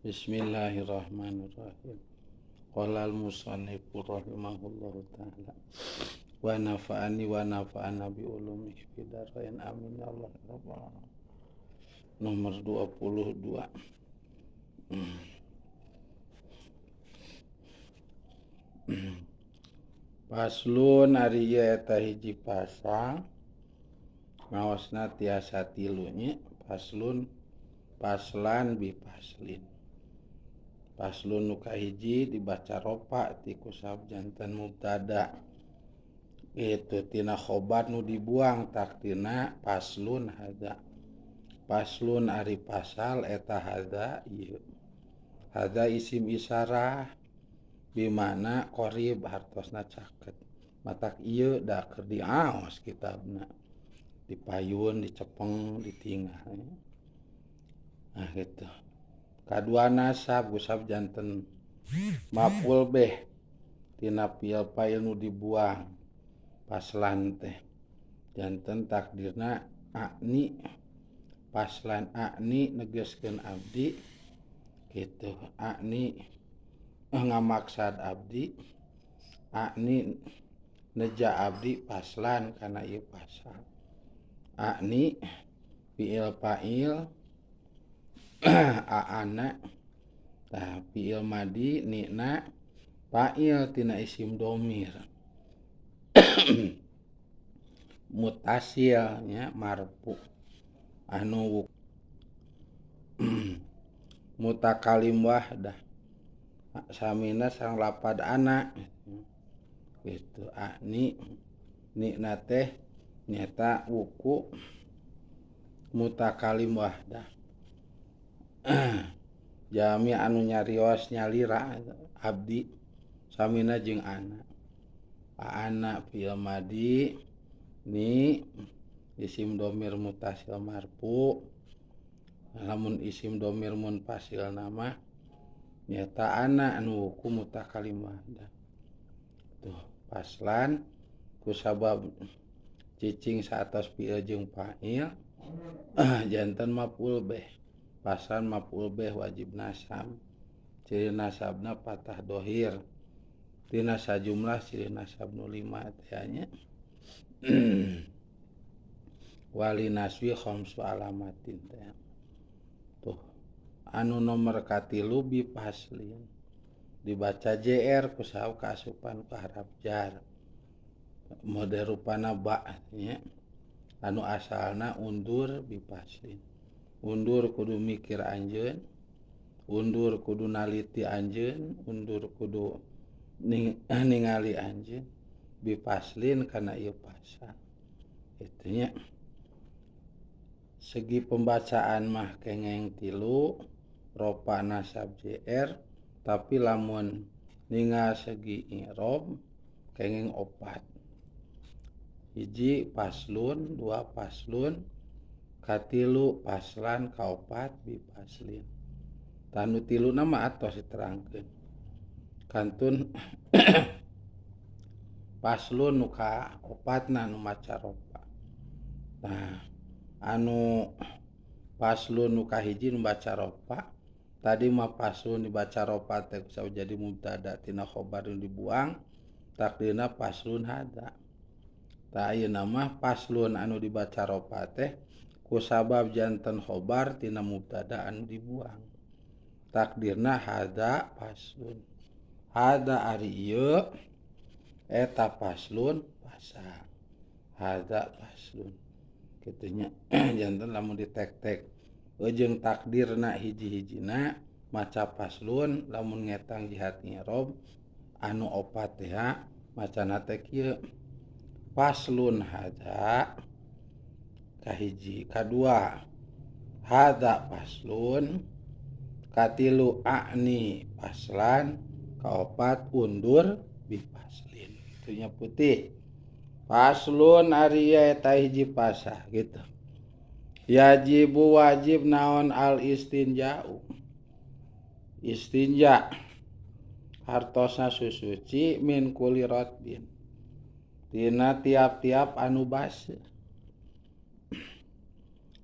Bismillahirrahmanirrahim. Qala al-musannifu rahimahullahu ta'ala wa nafa'ani wa nafa'ana bi ulumihi fid dharain, amin ya Allah ya rabbal alamin. Nomor 22. Paslon ari ieu eta hiji pasal ngaosna tiasa tilu nya. Paslon, paslan, bi paslin. Paslon nu kahiji dibaca ropa ti kusab janten mubtada, itu tina khobar nu dibuang taktina paslon hadza. Paslon ari pasal eta hadza ieu. Hadza isim isyarah bimana qarib hartosna caket. Matak ieu da keur diaos kitabna. Dipayun, dicepeng, ditinggal. Nah gitu. Kadua nasab gusab janten maf'ul bih tina fi'il fa'il nu dibuang paslan teh janten takdirna akni paslan akni negeskeun abdi gitu, akni ngamaksad abdi, akni neja abdi paslan kana ieu pasal. Akni fi'il fa'il aana tah fi'il madi nina fa'il tina isim domir mutasil nya marfu anu mutakalim wahdah samina sareng lapad ana gitu. Akni nina teh nyata wuku mutakalim wahdah jami anu nyarios nyalira abdi samina jeung ana. Ana fi'il madi ni isim domir mutasil marfu, lamun isim domir munfasil nama nyata ana anu wuku mutakalim wahdah. Tuh paslan kusabab cicing saatos fi'il jeung fa'il janten maf'ul bih. Paslan maf'ul bih wajib nasab, ciri nasabna patah dohir tina sajumlah ciri nasab nu 5 teh nya. Wali naswi khamsu alamatin teh. Tuh anu nomor katilu bi paslin dibaca JR kusaha kaasupan ku harap jar mode rupana ba nya, anu asalna undur bi paslin. Undur kudu mikir anjeun, undur kudu naliti anjeun, undur kudu ningali anjeun bi paslin kana ieu pasal. Itunya segi pembacaan mah kengeng 3 ropa nasab JR, tapi lamun ningal segi i'rob kengeng 4. Hiji paslun, 2 paslun, katilu paslan, kaopat bi paslin. Tanu tilu nama atos diterangkeun. Kantun paslun nu kaopatna nu maca ropa. Nah, anu paslun nu kahiji nu baca ropa, tadi mah paslun dibaca ropa teh bisa jadi mubtada tina khobar nu dibuang, takdirna paslun hada. Tah ayeuna mah paslun anu dibaca ropa teh kusabab janten khobar tina mubtada anu dibuang. Takdirna hada paslun. Hada ari ieu eta paslun pasal. Hada paslun. Kitu nya. Janten lamun ditek-tek jeung takdirna hiji-hijina maca paslun lamun ngetang jihad i'rob anu opat teh macana teh kieu. Paslun hada kahiji, kadua hada paslun, katilu akni paslan, kaopat undur bi paslin. Itunya putih. Paslun ari eta hiji pasah gitu. Yajibu wajib naon al istinja'u. Istinja hartosna susuci min kulli ratbin tina tiap-tiap anu baseuh.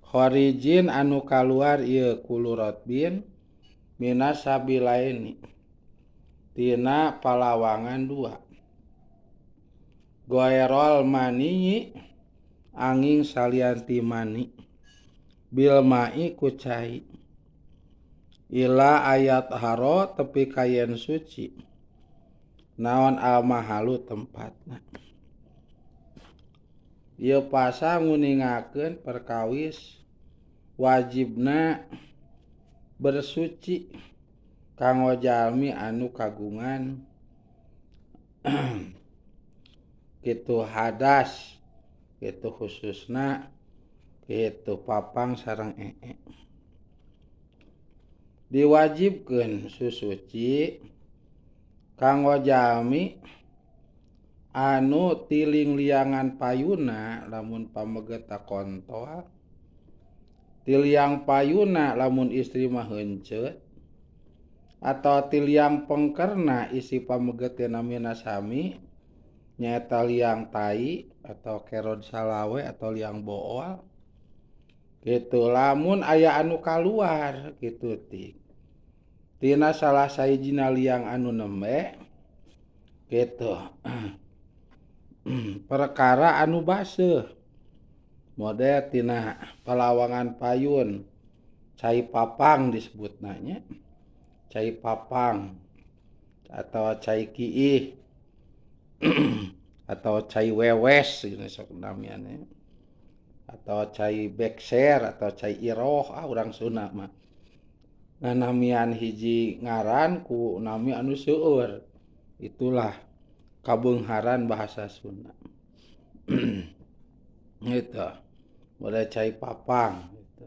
Kharijin anu kaluar ieu kullu ratbin Minas sabilaini tina palawangan dua. Goerol mani angin salian ti mani bil ma'i ku cai. Ila ayat haro tepi kayen suci. Naon al mahalu tempatna. Ieu pasal nguningakeun perkawis wajibna bersuci kanggo jalmi anu kagungan kitu hadas kitu khususna kitu papang sareng ee. Diwajibkeun susuci kanggo jalmi anu tiling liangan payuna lamun pameget kontol, tiliang payuna lamun istri mah heuncet, atau tiliang pengkerna isi pameget namina sami nyaeta liang tai atau kerod salawe atau liang bool gitu. Lamun aya anu kaluar kitu ti tina salah sahijina liang anu nembe gitu perkara anu baseuh model tina palawangan payun cai papang disebutna nya, cai papang atau cai kiih atau cai wewes ini sok namiannya, atau cai bekser atau cai iroh. Ah, urang Sunda mah nganamian hiji ngaran ku nami anu seueur, itulah kabeungharan bahasa Sunda. Gitu model cai papang gitu.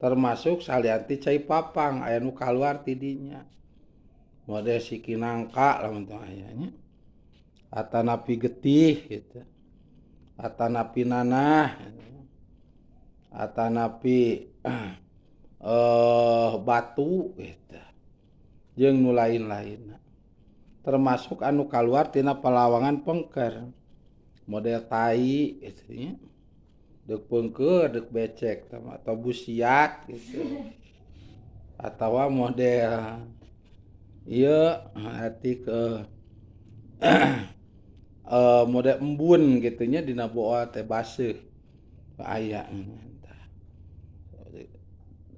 Termasuk salian ti cai papang aya nu kaluar ti dinya model siki nangka lamun teh aya nya, atanapi getih gitu, atanapi nanah, atanapi batu gitu, jeung nu lain-lainna. Termasuk anu kaluar tina palawangan pengker model tai gitu nya, deuk pengker deuk becek atau busiat gitu, atawa model ieu hati ke model embun gitu nya dina boa teh baseuh aya.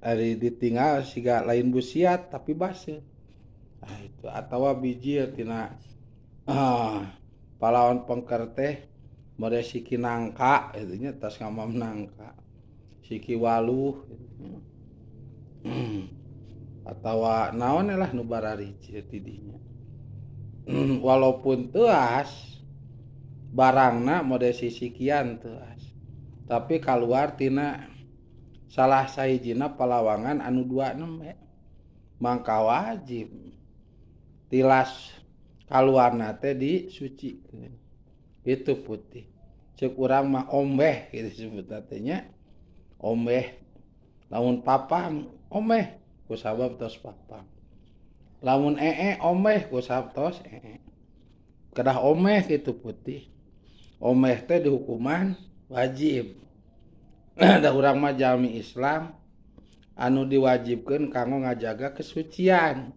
Ari ditinggal siga lain busiat tapi baseuh. Nah, itu atawa bijil tina palawan pengker teh model siki nangka gitu nya, tas ngamam nangka, siki waluh gitu nya. Atawa naon lah nu bararici ti dinya. Walaupun teuas barangna model sisikian teuas, tapi kaluar tina salah sahijina palawangan anu dua nembe, mangka wajib tilas kaluarna teh disucikeun. Itu putih ceuk urang mah ombeh gitu disebutna teh nya, ombeh. Lamun papang ombeh ku sabab tos papang, lamun ee ombeh ku sabab tos ee, kedah ombeh gitu putih. Ombeh teh dihukuman wajib. Da urang mah jalmi Islam anu diwajibkeun kanggo ngajaga kesucian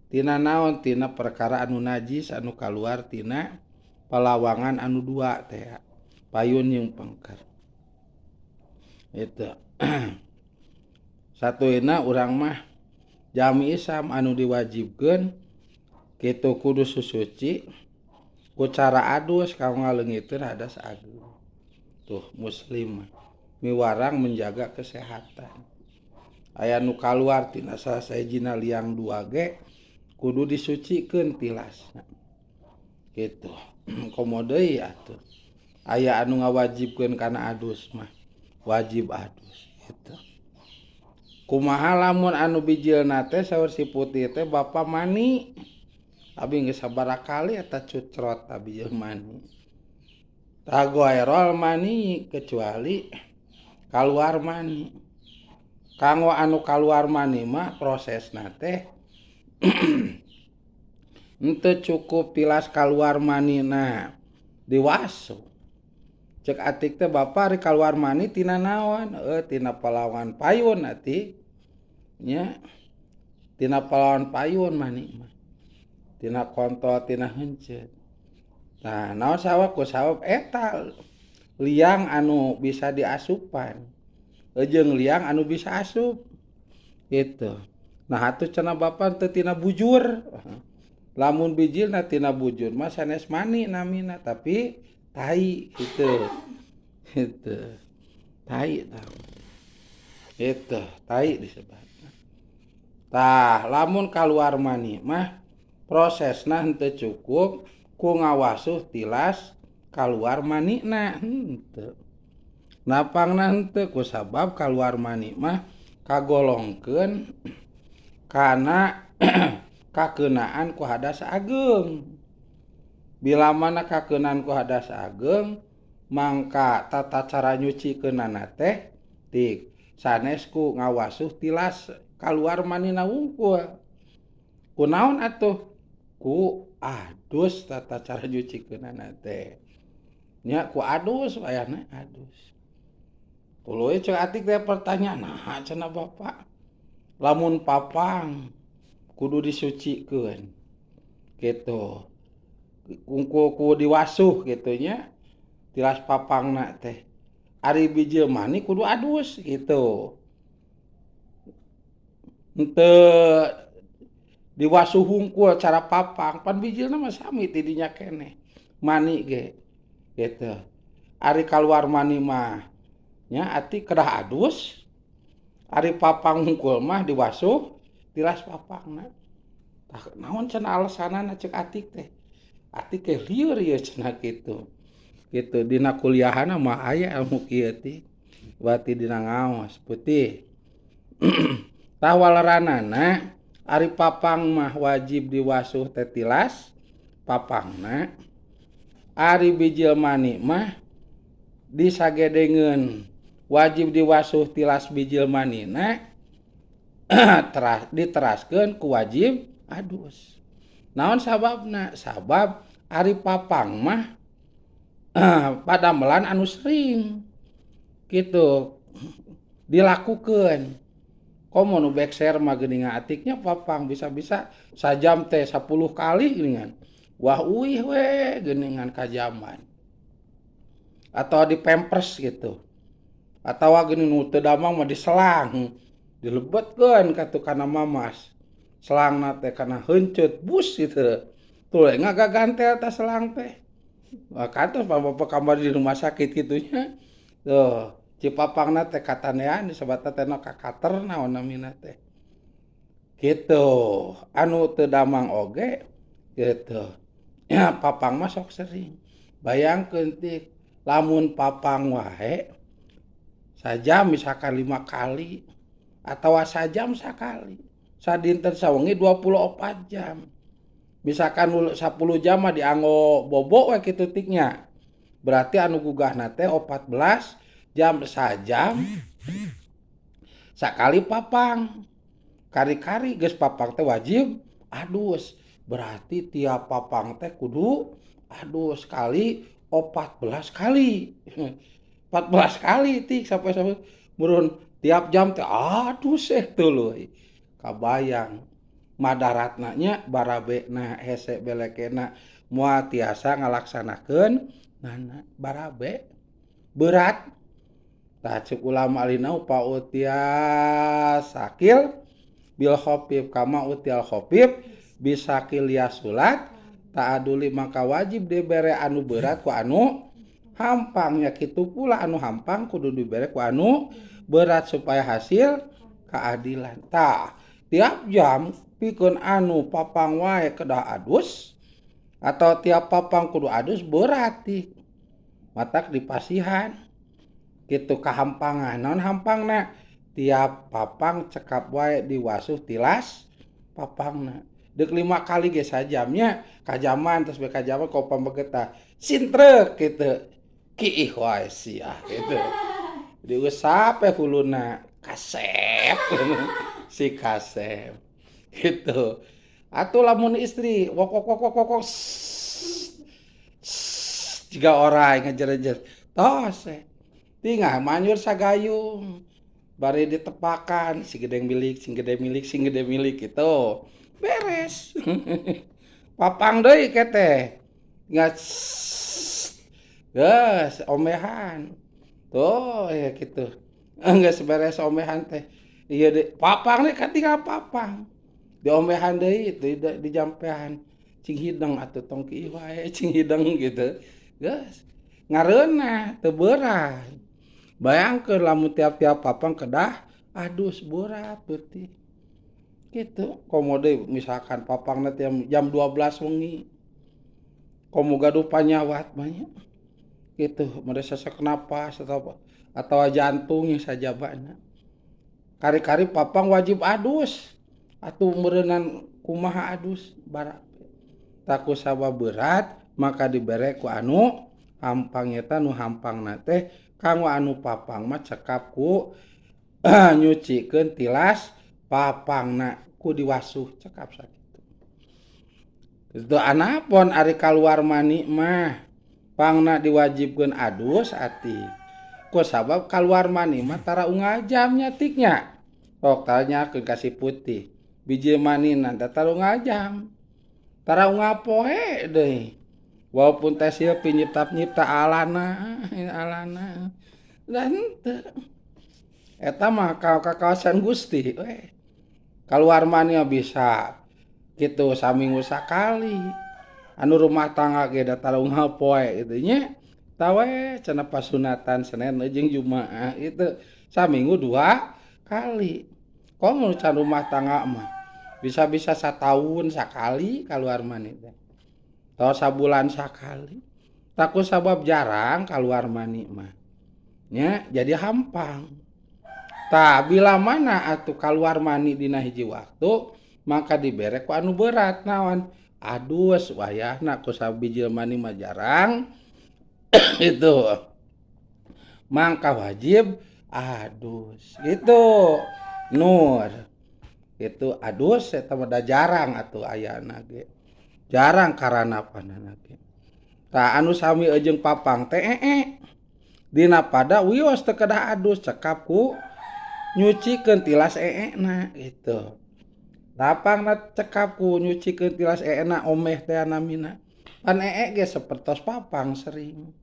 tina naon, tina perkara anu najis anu kaluar tina palawangan anu dua teh, payun jeung pengker. Itu satuina urang mah jalmi Islam anu diwajibkeun kitu kudu susuci ku cara adus kanggo ngaleungiteun hadas ageung. Tuh muslim miwarang menjaga kesehatan. Aya nu kaluar tina salah sahijina liang dua ge kudu disucikeun tilasna kitu. Komo deui atuh aya anu ngawajibkeun kana adus mah wajib adus gitu. Kumaha lamun anu bijilna teh saur si putih teh bapa mani, abi geus sabaraha kali eta cucrot abi jeung mani. Tah goerol mani kecuali kaluar mani. Kanggo anu kaluar mani mah prosesna teh henteu cukup tilas kaluar manina diwasu. Cek atik teh bapa ari kaluar mani tina naon? Tina palawan payun atik nya. Tina palawan payun mani mah. Tina kontol tina heuncet. Nah, naon sawab ku sawab eta liang anu bisa diasupan. Jeung liang anu bisa asup. Gitu. Nah, atuh cenah bapa teu tina bujur. Lamun bijilna tina bujur mah sanes mani namina tapi tai gitu. Gitu. Tai tah. Gitu, tai disebutna. Tah, lamun kaluar mani mah prosesna henteu cukup ku ngawasuh tilas kaluar manina henteu. Napangna henteu ku sabab kaluar mani mah kagolongkeun kana kakeunaan ku hadas ageung. Bila mana kakeunaan ku hadas ageung mangka tata cara nyucikeunana teh tik sanes ku ngawasuh tilas kaluar manina wungkul. Kunaon atuh? Ku adus tata cara nyucikeunana teh. Nya ku adus wayahna adus. Tuluy ceuk Atik teh pertanyaan, nah cenah bapak lamun papang kudu disucikeun gitu. Kungkul ku diwasuh gitu nya tilas papangna teh. Ari bijil mani kudu adus gitu. Henteu diwasuh hungkul cara papang, pan bijilna mah sami ti dinya keneh. Mani ge gitu. Ari kaluar mani mah nya ati kedah adus. Ari papang hungkul mah diwasuh tilas papangna. Tah naon cenah alasanana ceuk Atik teh? Atik teh lieur ieu cenah kitu. Gitu dina kuliahana mah aya ilmu kieu teh. Berarti dina ngaos putih. Tah waleranana ari papang mah wajib diwasuh teh tilas papangna. Ari bijil mani mah disagedengeun wajib diwasuh tilas bijil manina diteraskeun ku wajib adus. Naon sababna? Sabab ari papang mah padamelan anu sering gitu dilakukeun. Komo nu bekser mah geuningan Atiknya papang bisa-bisa sajam teh 10 kali geuningan. Wah uih we geuningan kajaman. Atau di pampers gitu. Atawa geuning nu teu damang mah diselang, dilebetkeun ka tu kana mamas. Selangna teh kana heuncet bus gitu. Tuluy ngagagantel tah selang teh. Wah kantos bapak kamar di rumah sakit kitunya. Tuh, cipapangna teh katanean disebutna teh kakater naon namina teh. Gitu. Anu teu damang oge gitu. Ya papang mah sok sering. Bayangkeun tik lamun papang wae sajam misalkan 5 kali atawa sajam sakali. Sadinten sawengi 24 jam. Misalkan 10 jam mah dianggo bobo we kitu tiknya. Berarti anu gugahna teh 14 jam sajam sakali papang. Kari-kari geus papang teh wajib adus. Berarti tiap papang teh kudu adus kali 14 kali. 14 kali tik sampai murun tiap jam teh adus tuluy. Kabayang madaratna nya barabena hese belekena moal tiasa ngalaksanakeun nana barabe berat. Tah ceuk ulama alina pa utia sakil bil khafif kama utial khafif bisakil yasulat ta'aduli maka wajib dibere anu berat ku anu hampangnya kitu pula anu hampang kudu dibere ku anu berat supaya hasil keadilan. Tah tiap jam pikeun anu papang wae kedah adus atau tiap papang kudu adus berat ti matak dipasihan kitu kahampangan. Naon hampangna? Tiap papang cekap wae diwasuh tilas papangna. Deuk 5 kali ge sajamnya kajaman terus be kajaman ko pambegetah sintrek kitu kiih wae sia kitu diusap we huluna kasep si kasep gitu. Atuh lamun istri wok wok wok wok wok jiga orai ngejer-ngejer tos tinggal manyur sagayung Bari ditepakan si gede milik, sing gede milik, sing gede milik gitu. Beres. Papang deui ke teh. Nggak, geus omehan. Tuh ya gitu. Enggak seberes omehan teh. Iya deh, papang nih kan tinggal papang. Diomehan deui itu di jampean. Cing hideng atuh tong kieu wae, cing hideng gitu. Geus. Ngareunah teu berat. Bayangkeun lamun tiap-tiap papang kedah adus berat beuti. Gitu. Komo deui misalkan papangna teh jam 12 wengi. Komo gaduh panyawat mah nya. Gitu, mere sesek napas atau jantung yang sajabana. Kari-kari papang wajib adus. Atuh meureunan kumaha adus barabe. Tah ku sabab berat maka dibere ku anu hampang eta nu hampangna teh kanggo anu papang mah cekap ku nyucikeun tilas papangna ku diwasuh cekap sakitu. Itu anapon ari kaluar mani mah pangna diwajibkeun adus ati. Ku sabab kaluar mani mah tara unggal jam nyatiknya. Sok tanyakeun ka si putih. Biji manina teh tara unggal jam. Tara unggal poe deui. Walaupun teh Silpi nyipta-nyipta alana, alana. Dan henteu. Eta mah ka kawasan Gusti we. Kaluar mani bisa gitu saminggu sakali. Anu rumah tangga ge da tara unggal poe kitu nya. Tah we cenah pasunatan Senin jeung Jumaah itu saminggu 2 kali. Komo can rumah tangga mah bisa-bisa satahun sakali kaluar mani teh. Atau sabulan sakali. Tah ku sabab jarang kaluar mani mah. Nya jadi hampang. Tah bila mana atuh kaluar mani dina hiji waktu maka dibere ku anu berat naon? Adus wayahna ku sabab bijil mani mah jarang. Itu mangka wajib adus gitu Nur. Itu adus eta mah da jarang atuh ayana ge. Jarang karana panana ge. Tah anu sami jeung papang teh ee. Dina pada wios teu kedah adus cekap ku nyucikeun tilas eena gitu. Lapangna cekap ku nyucikeun tilas eena omeh teh namina. Pan ee ge sapertos papang sering.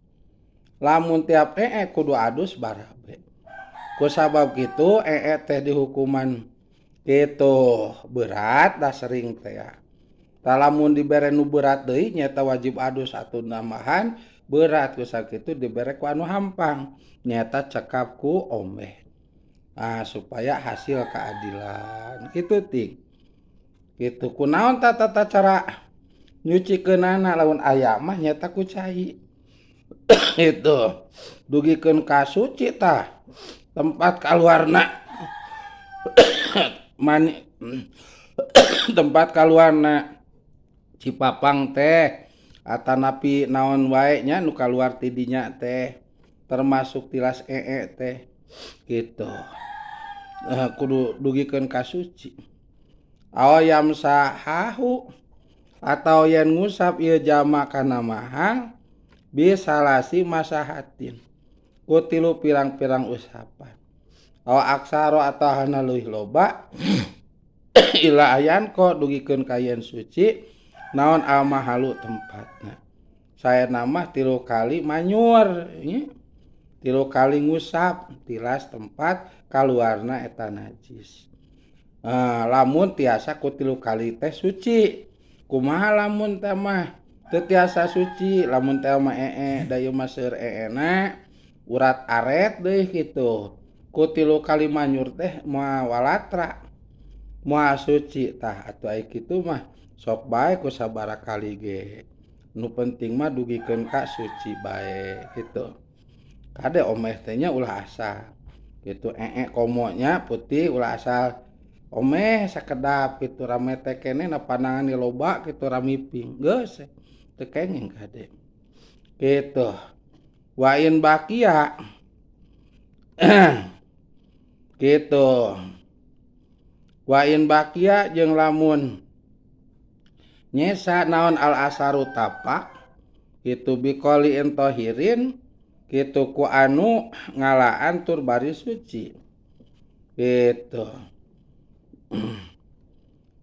Lamun tiap ee kudu adus barabe. Ku sabab kitu ee teh dihukuman kitu berat dah sering teh ya. Tah lamun dibere nu berat deui nyaeta wajib adus atuh nambahan berat ku sakitu dibere ku anu hampang nyaeta cekap ku omeh. Ah supaya hasil keadilan kitu ting. Kitu kunaon tata cara nyucikeunana lamun aya mah nyaeta ku cai. Itu dugikeun ka suci tah tempat kaluarna mani tempat kaluarna Cipapang teh atanapi naon wae nya nu kaluar ti dinya teh termasuk tilas ee teh gitu. Kudu dugikeun ka suci. Aw yamsahahu atau yen ngusap ieu jama kana mahal bisalasi masahatin ku tilu pirang-pirang usapan. Aw aksaro atau hana leuwih loba ila ayan ko dugikeun ka yen suci naon almahalu tempatna. Saya nama 3 kali manyur nya. 3 kali ngusap tilas tempat kaluarna eta najis. Lamun tiasa ku 3 kali teh suci. Kumaha lamun teh mah teu tiasa suci, lamun teh mah ee da ieu mah seueur eena urat aret deui kitu. Ku 3 kali manyur teh moal walatra. Moal suci tah atuh ai kitu mah sok bae ku sabaraha kali ge. Nu penting mah dugikeun ka suci bae kitu. Kade omeh teh nya ulah asal kitu ee komo nya putih ulah asal omeh sakedap kitu rame teh keneh na pandangan loba kitu ramiping geus teu kenging kade kitu. Wa in bakia kitu. Wa in bakia jeung lamun nyesa naon al asaru tapak kitu biqoli intohirin kitu ku anu ngalaan tur bari suci. Gitu.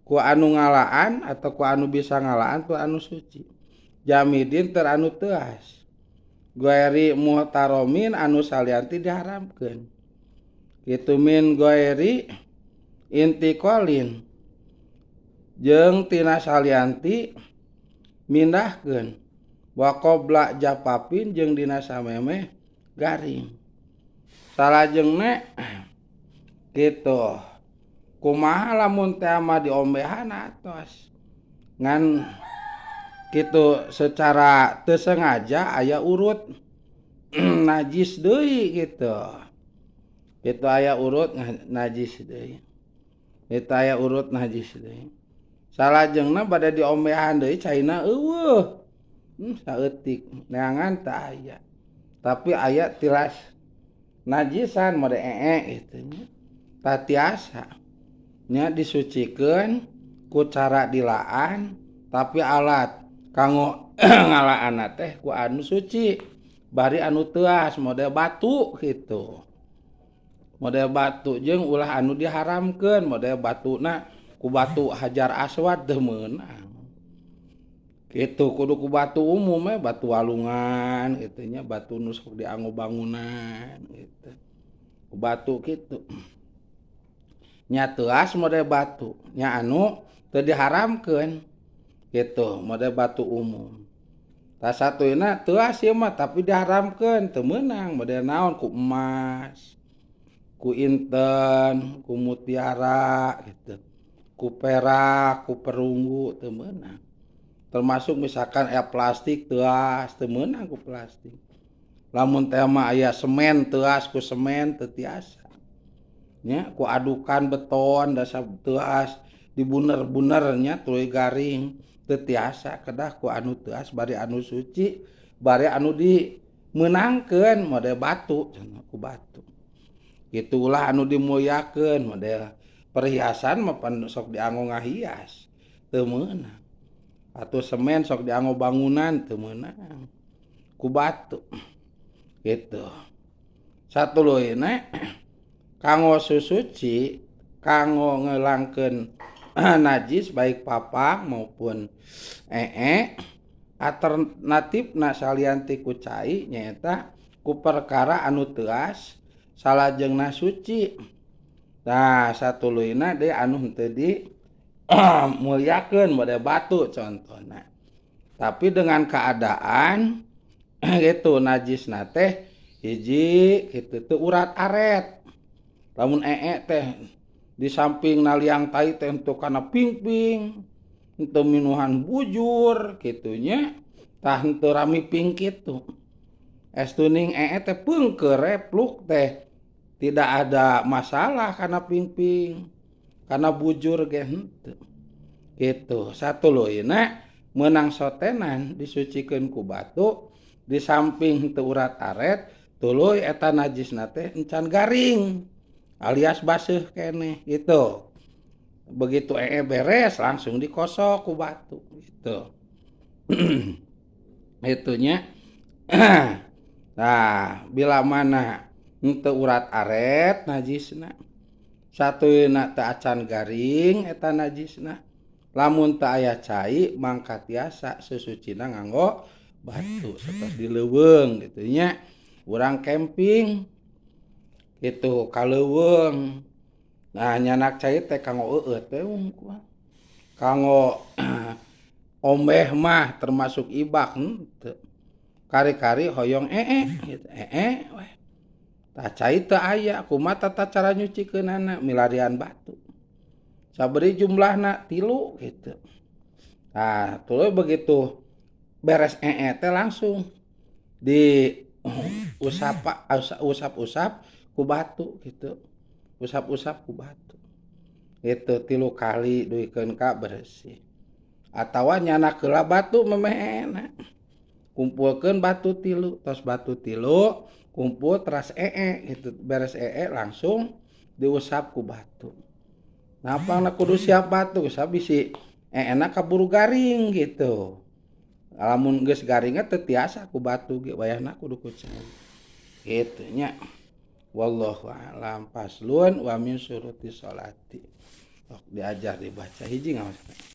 Ku anu ngalaan atau ku anu bisa ngalaan tu anu suci. Jamidin ter anu teas. Goeri muhtaromin anu salianti diharamkeun. Kitu min goeri intiqalin jeung tina salianti mindahkeun wa qabla japapin jeung dina samemeh garing. Salajengna kitu kumaha lamun teh mah diombehan atos ngan kitu secara teu sengaja aya urut najis deui gitu. Kitu aya urut najis deui. Kitu aya urut najis deui. Salajengna bade diombehan deui caina eueuh. Saeutik neangan teu aya. Tapi aya tilas najisan mode ee gitu nya. Tah tiasa nya disucikeun ku cara dilaan tapi alat kanggo ngalaanna teh ku anu suci bari anu teuas model batu gitu. Model batu jeung ulah anu diharamkeun model batuna ku batu hajar aswad teu meunang. Kitu kudu ku batu umum we batu walungan kitu nya batu nu sok dianggo bangunan gitu. Ku batu kitu. Nya teuas model batu nya anu teu diharamkeun gitu model batu umum. Tah satuyna teuas ieu mah tapi diharamkeun teu meunang model naon ku emas, ku inten, ku mutiara gitu, ku perak, ku perunggu teu meunang. Termasuk misalkan aya plastik teuas teu meunang ku plastik. Lamun teh mah aya semen teuas ku semen teu tiasa. Nya ku adukan beton dasar teuas dibuner-buner nya tuluy garing teu tiasa kedah ku anu teuas bari anu suci bari anu dimeunangkeun model batu cenah ku batu. Kitu ulah anu dimuliakeun model perhiasan mah pan sok dianggo ngahias teu meunang. Atau semen sok dianggo bangunan teu meunang ku batu. Gitu. Satuluyna kanggo susuci kanggo ngeulangkeun najis baik papang maupun ee alternatifna salianti ku cai nyaeta ku perkara anu teuas salajengna suci. Tah satuluyna deui anu henteu di mulyakeun model batu contohna. Tapi dengan keadaan gitu najisna teh hiji kitu teu urat aret. Lamun ee teh di samping naliang tai teh henteu kana pingping, henteu minuhan bujur kitu nya, tah henteu rami ping kitu. Estuning ee teh peungkeur repluk teh tidak ada masalah kana pingping, kana bujur ge henteu. Kitu satuluyna meunang sotenan disucikeun ku batu di samping henteu urat aret tuluy eta najisna teh encan garing alias baseuh keneh gitu. Begitu ee beres langsung dikosok ku batu gitu. Itunya. Nah, bila mana henteu urat aret najisna satuyna teu acan garing eta najisna lamun teu aya cai mangka tiasa susucina nganggo batu satos di leuweung kitu nya. Urang camping kitu ka leuweung. Nah nyanak cai teh kanggo eueut we unggul. Kanggo ombeh mah termasuk ibak henteu. Kari-kari hoyong ee gitu ee we. Tah cai teu aya kumaha tata cara nyucikeunana milarian batu. Sabari jumlahna 3 gitu. Tah tuluy begitu beres ee teh langsung di usap usap-usap ku batu gitu. Usap-usap ku batu. Gitu 3 kali duikeun ka bersih. Atawa nyanak heula batu memeh eena. Kumpulkeun batu 3, tos batu 3 kumpul teras ee gitu. Beres ee langsung diusap ku batu. Napangna kudu siap batu sabisi eena kaburu garing gitu. Lamun geus garingna teu tiasa ku batu ge wayahna kudu ku cai. Kitu nya. Wallahu a'lam. Faslun wa min syuruti sholati. Diajar dibaca hiji nggak maksudnya.